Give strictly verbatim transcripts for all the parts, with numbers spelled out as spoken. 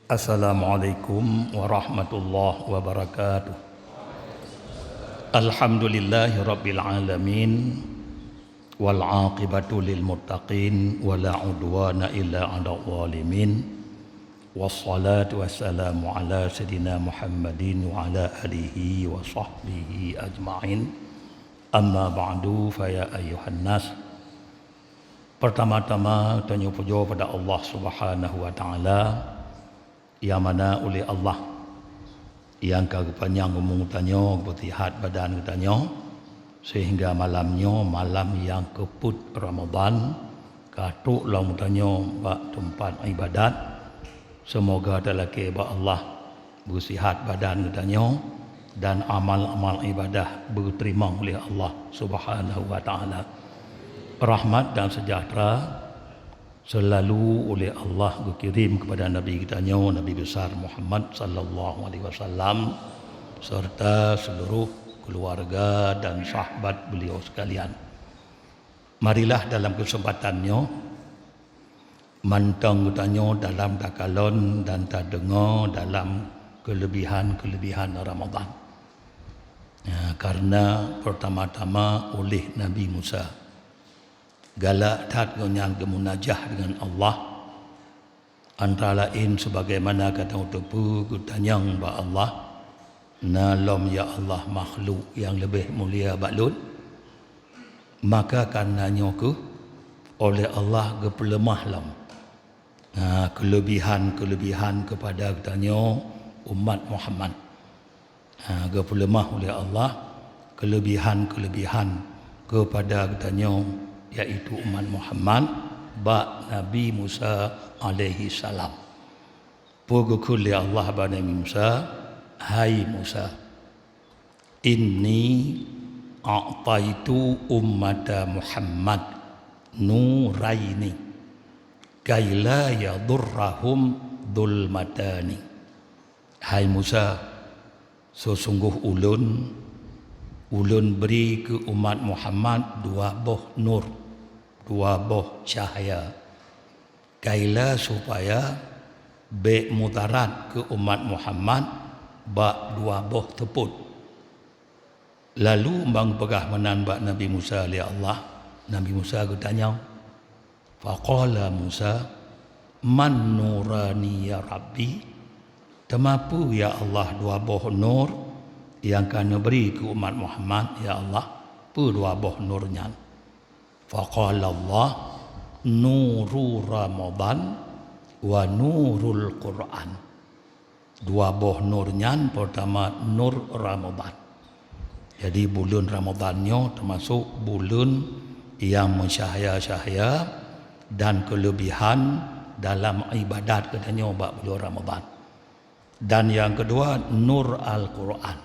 Assalamualaikum warahmatullahi wabarakatuh. Alhamdulillahi rabbil alamin, wal aqibatu lil muttaqin, wa la udwana illa 'alal zalimin. Wassalatu wassalamu ala sayyidina Muhammadin wa ala alihi wa sahbihi ajma'in. Amma ba'du, fa ya ayyuhan nas. Pertama-tama, tanyoe pujoe pada Allah Subhanahu wa Ta'ala, nyang mana uleh Allah nyang ka geupanyang umu tanyoe, geusihat badan geutanyoe, sehingga malam nyoe, malam nyang keupeuet Ramadhan, ka trok lom tanyoe bak teumpat ibadat. Seumoga talakée bak Allah beusihat badan geutanyoe dan amal-amal ibadah beuteurimong uleh Allah Subhanahu wa Ta'ala. Rahmat dan sejahtera selalu uleh Allah geukirém keupada Nabi geutanyoe, Nabi Besar Muhammad sallallahu alaihi wasallam, serta seluruh keluarga dan sahabat beliau sekalian. Marilah dalam kesempatan nyoe, mantong geutanyoe dalam takalon dan tadeungoe dalam keulebihan-keulebihan Ramadhan. Ya, karena pertama-tama uleh Nabi Musa. Galak that gobnyan geumunajah deungon Allah. Antara laén, sebagaimana gata teupeue, geutanyong bak Allah, "Na lom, ya Allah, makhluk nyang leubeh mulia bak lôn?" Maka kareuna nyoe kheueh, oleh Allah geupeuleumah lom, ha, keulebihan-keulebihan keupada geutanyoe umat Muhammad. Ha, geupeuleumah uleh Allah keulebihan-keulebihan keupada geutanyoe, yaitu umat Muhammad, bak Nabi Musa alaihi salam. Peue geukheun lé Allah bak Nabi Musa, "Hai Musa, inni a'taitu ummata Muhammad nuraini, kai la yadurrahum dhulmatani." Hai Musa, seusunggoh ulôn, ulôn bri keu umat Muhammad dua boh nur, dua boh cahya, kaila supaya bék mudarat keu umat Muhammad bak dua boh seupôt. Lalu ban geupeugah meunan bak Nabi Musa lé Allah, Nabi Musa geutanyong, faqala Musa, "Man nurani ya Rabbi?" Teuma peue, ya Allah, dua boh nur nyang ka neubri keu umat Muhammad, ya Allah? Peue dua boh nur nyan? Faqala Allah, "Nuru Ramadan wa nurul Qur'an." Dua boh nur nyan, peurtama nur Ramadan. Jadi, buleuen Ramadan nyoe teumasok buleuen nyang meucahya-cahya dan keulebihan dalam ibadat geutanyoe bak buleuen Ramadan. Dan nyang keudua, nur Al-Qur'an.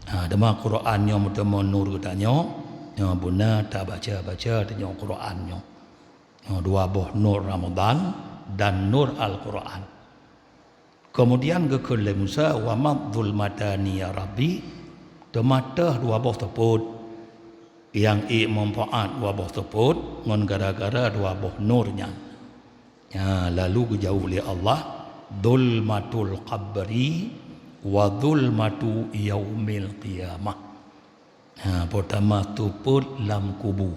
Ha, teuma Qur'an nyoe meuteumé nur geutanyoe, nyoe beuna tabaca-baca tanyoe Qur'an nyoe. Nyoe dua boh nur Ramadan dan nur Al-Qur'an. Keumudian geukheun lé Musa, "Wa madzulmatani ya Rabbi?" Teuma toh dua boh seupôt, nyang ék manfaat dua boh seupôt ngon gara-gara dua boh nur nyan. Ha, lalu geujaweueb lé Allah, "Dzulmatul qabri wa dzulmatu yaumil qiyamah." Ha, peurtama seupôt lam kubu.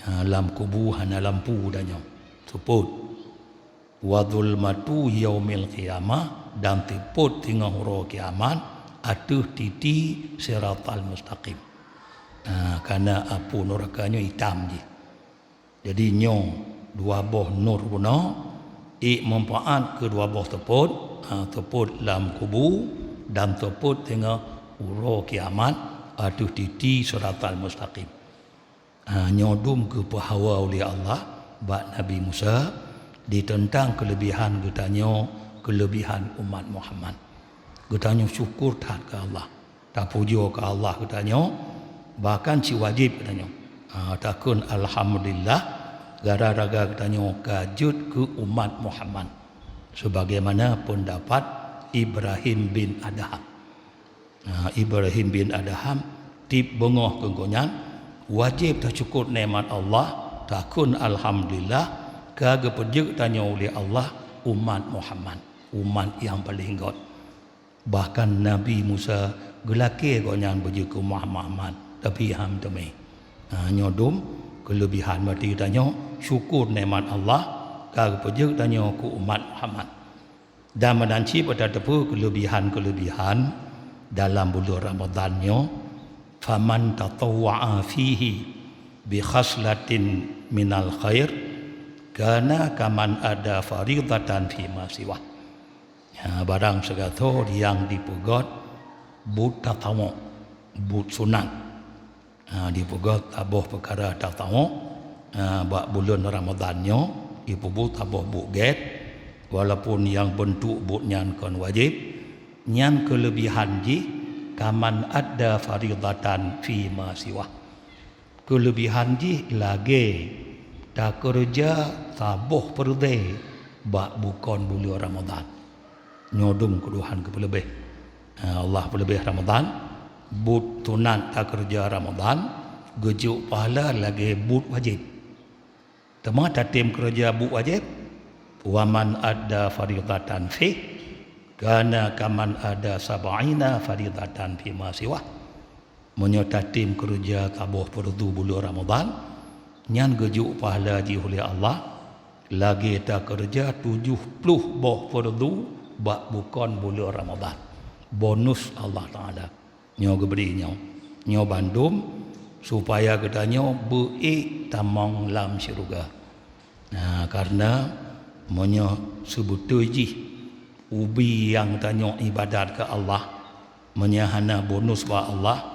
Ha, lam kubu hana lampu tanyoe. Seupôt. "Wa dzulmatu yaumil qiyamah," dan seupôt singoh uroe kiamat ateueh titi siratal mustaqim. Ha, kareuna apui nuraka nyoe itam jih. Jadi nyoe dua boh nur bunoe, ék manfaat keu dua boh seupôt, ha, seupôt lam kubu dan seupôt singoh uroe kiamat ateueh titi siratal mustaqim. Ha, nyoe dum geupeuhawa ulé Allah bak Nabi Musa di teuntang keulebihan geutanyoe, keulebihan umat Muhammad. Geutanyoe syukur that keu Allah. Tapujoe keu Allah geutanyoe, bahkan siwajéb geutanyoe, ha, takheun alhamdulillah gara-gara geutanyoe ka jeuet keu umat Muhammad, sebagaimana peundapat Ibrahim bin Adham. Ha, Ibrahim bin Adham tieb beungoh keu gobnyan, Wajéb tasyukur nikmat Allah, takheun alhamdulillah, ka geupeujeuet tanyoe uleh Allah umat Muhammad, umat nyang paleng göt. Bahkan Nabi Musa geulakée gobnyan beujeuet keu umat Muhammad, tapi han teumé. Ha, nyoe dum keuleubihan, berarti tanyoe syukur nikmat Allah ka geupeujeuet tanyoe keu umat Muhammad. Dan meunan cit bak tateupeue keuleubihan-keuleubihan dalam buleuen Ramadhan nyoe, "Faman tatawwa'a fihi bi khaslatin minal khair, kana kaman ada faridatan fi ma siwah." Ya, barang sigasoe nyang jipeugét buet tatawok, buet sunat. Ha, jipeugét saboh peukara tatawok, ha, bak buleuen Ramadhan nyoe, jipeubeuet saboh buet gét, walaupun nyang beuntuk buet nyan kon wajéb, nyan keuleubihan jih kaman adda faridatan fi ma siwah. Keuleubihan jih lagée takeureuja saboh peurdée bak bukon buleuen Ramadhan. Nyoe dum keudroe han geupeuleubeh. Ha, Allah peuleubeh Ramadhan, buet sunat takeureuja Ramadhan, geujok pahala lagée buet wajéb. Teuma tatem keureuja buet wajéb, "Wa man adda faridatan fih, kana kaman adda sab'ina faridatan fi ma siwah." Meunyoe tatem keureuja saboh peureudu buleuen Ramadhan, nyan geujok pahala jih uleh Allah, lagée takeureuja tujoh ploh boh peureudu bak bukon buleuen Ramadhan. Bonus Allah Taala. Nyoe geubri nyoe. Nyoe bandum supaya geutanyoe beu-ék tamong lam syeuruga. Nah, kareuna meunyoe seubeutôi jih ubé nyang tanyoe iébadat keu Allah, meunyoe hana bonus bak Allah,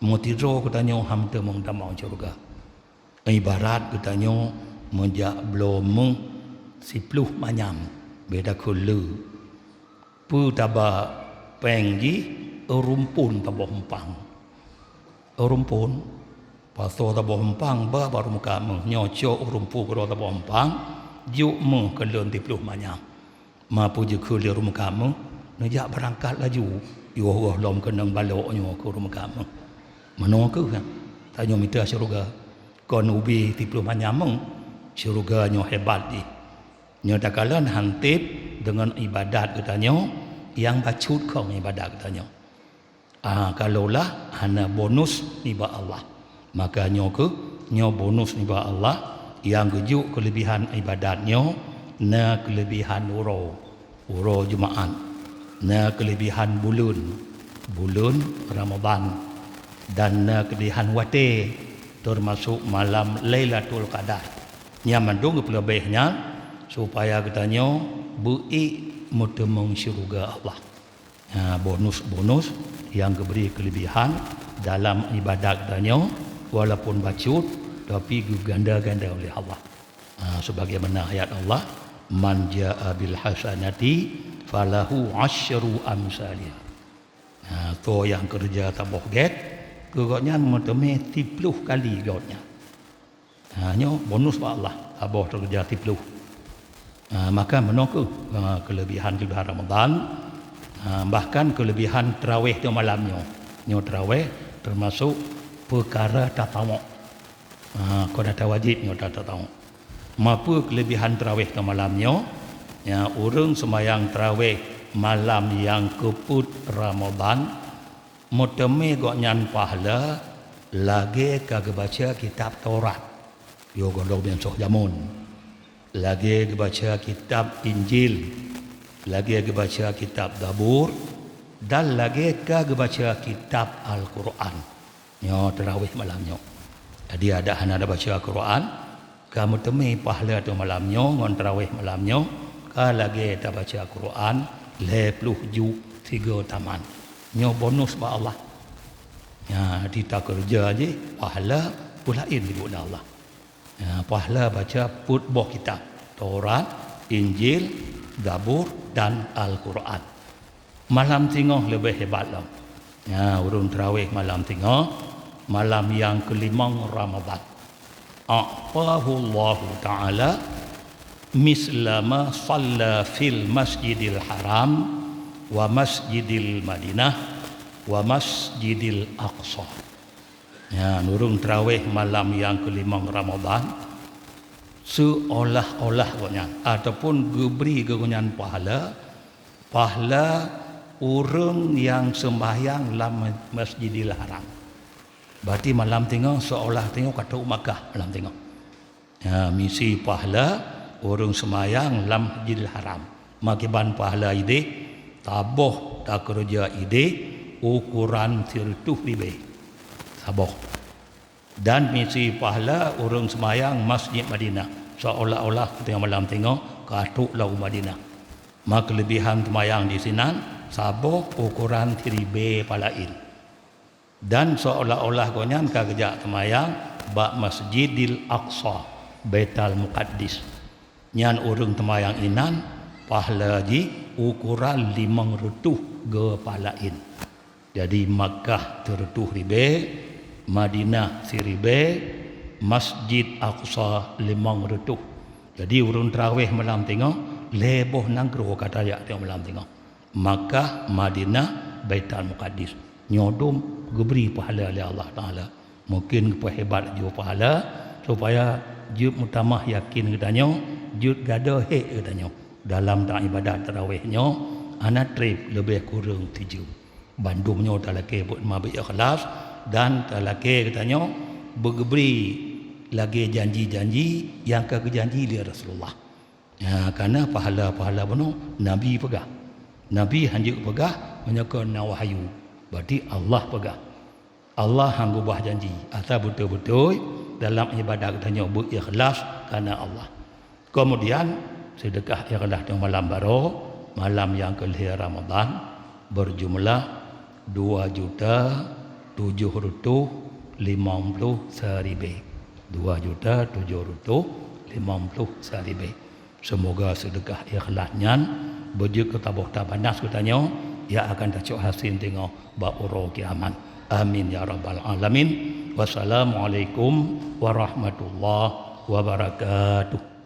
meusidroe geutanyoe han meuteumong tamong syeuruga. Ibarat geutanyoe meujak bloe méuh siploh manyam, beda keu le. Peue taba péng jih, rumpon saboh eumpang. Rumpon, pasoe saboh eumpang ba baru meukat méuh. Nyoe cok rumpon keudroe saboh eumpang, jok méuh keu lôn siploh manyam. Ma peue jikheun lé ureuëng meukat méuh, neujak beurangkat laju, yoh-yoh lom keunong balok nyoe keu ureuëng meukat méuh. Meunoe kheueh, tanyoe mita syeuruga. Kon ubé siploh manyam méuh, syeuruga nyoe hebat jih. Nyoe takalon han teb deungon iébadat geutanyoe nyang bacut khong iébadat geutanyoe. Ah, kalaulah hana bonus nibak Allah, maka nyoe kheueh, nyoe bonus nibak Allah nyang geujok keuleubihan iébadat nyoe, na keuleubihan uroe, uroe Jumaat, na keuleubihan buleuen, buleuen Ramadhan, dan na keuleubihan watée, teumasok malam Lailatul Qadar. Nyan mandum geupeuleubeh nyan supaya geutanyoe beu-ék meuteumong syeuruga Allah. Ha, bonus-bonus nyang geubri keuleubihan dalam iébadat geutanyoe, walaupun bacut, tapi geuganda-ganda uleh Allah. Ha, sebagaimana ayat Allah, "Man jaa bil hasanati falahu asyru amsalih." Ha, soe nyang keureuja saboh gét, keu gobnyan meuteumé siploh kali gét nyan. Ha, nyoe bonus bak Allah, saboh teukeureuja siploh. Ha, maka meunoe kheueh, ha, keuleubihan-keuleubihan Ramadhan, ha, bahkan keuleubihan teurawéh nyoe malam nyoe. Nyoe teurawéh teumasok peukara tatawok. Ha, kon ata wajéb nyoe tatawok. Ma peue keuleubihan teurawéh nyoe malam nyoe? Ya, ureuëng seumayang teurawéh malam nyang keupeuet Ramadhan, meuteumé gobnyan pahala lagée ka geubaca kitab Taurat, yoh gohlom nyang soh jameun, lagée geubaca kitab Injil, lagée geubaca kitab Zabur, dan lagée ka geubaca kitab Al-Qur'an. Nyoe teurawéh malam nyoe. Jadi, adak hana tabaca Al-Qur'an, ka meuteumé pahala ateueh malam nyoe ngon teurawéh malam nyoe, ka lagée tabaca Al-Qur'an lhée ploh juz sigoe tamat. Nyoe bonus bak Allah. Nya, di takeureuja jih pahala peulaén di buleuen Allah. Nya, pahala baca peuet boh kitab, Taurat, Injil, Zabur, dan Al-Qur'an. Malam singoh leubeh hebat lom. Nya, ureuëng teurawéh malam singoh, malam nyang keulimong Ramadhan. A'tahullahu ta'ala misla ma shalla fil Masjidil Haram wa Masjidil Madinah wa Masjidil Aqsa. Nyan, ureuëng teurawéh malam nyang keulimong Ramadhan, seuolah-olah gobnyan ataupun geubri gobnyan pahala, pahala ureuëng nyang seumbahyang lam Masjidil Haram. Berarti malam teungoh seuolah teungoh ka trok Makkah malam teungoh. Ya, misi pahala ureuëng seumayang lam Masjidil Haram. Makiban pahala idéh, saboh takeureuja idéh ukoran sireutôh ribée. Saboh. Dan misi pahala ureuëng seumayang Masjid Madinah, seolah-olah teungoh malam teungoh ka trok lam Madinah. Maka keulebihan seumayang di sinan, saboh ukoran siribée pahala. Dan seolah-olah gobnyan ka geujak seumayang bak Masjidil Aqsa, Baitul Muqaddis. Nyan ureuëng seumayang inan pahala jih ukoran limong reutôh geupahala. Jadi Makkah sireutôh ribée, Madinah siribée, Masjid Aqsa limong reutôh. Jadi ureuëng teurawéh malam teungoh, lhée boh nanggroe ka tajak teungoh malam teungoh. Makkah, Madinah, Baitul Muqaddis. Nyoe dum geubri pahala lé Allah Taala. Mungken geupeuhebat laju pahala supaya jeuet meutamah yakin geutanyoe, jeuet gadôh hék geutanyoe dalam ta iébadat tarawéh nyoe hana treb leubeh kureueng sijeuem. Bandum nyoe talakée buet ma beu ikhlas dan talakée geutanyoe beugeubri lagée janji-janji nyang ka geujanji lé Rasulullah. Ya, karena pahala-pahala bunoe Nabi peugah. Nabi hanjeuet peugah meunyoe kon na wahyu. Berarti Allah peugah. Allah han geubah janji. Asai beutôi-beutôi dalam iébadat geutanyoe beu ikhlas karena Allah. Kemudian, seudeukah ikhlas teungoh malam baroe, malam nyang keu lhée Ramadhan, beujumlah dua juta tujoh reutôh limong ploh siribée. Dua juta tujoh reutôh limong ploh siribée. Seumoga seudeukah ikhlas nyan beujeuet keu saboh tabanas geutanyoe nyang akan tacok hasé teungoh bak uroe kiamat. Amin ya rabbal alamin. Wassalamualaikum warahmatullahi wabarakatuh.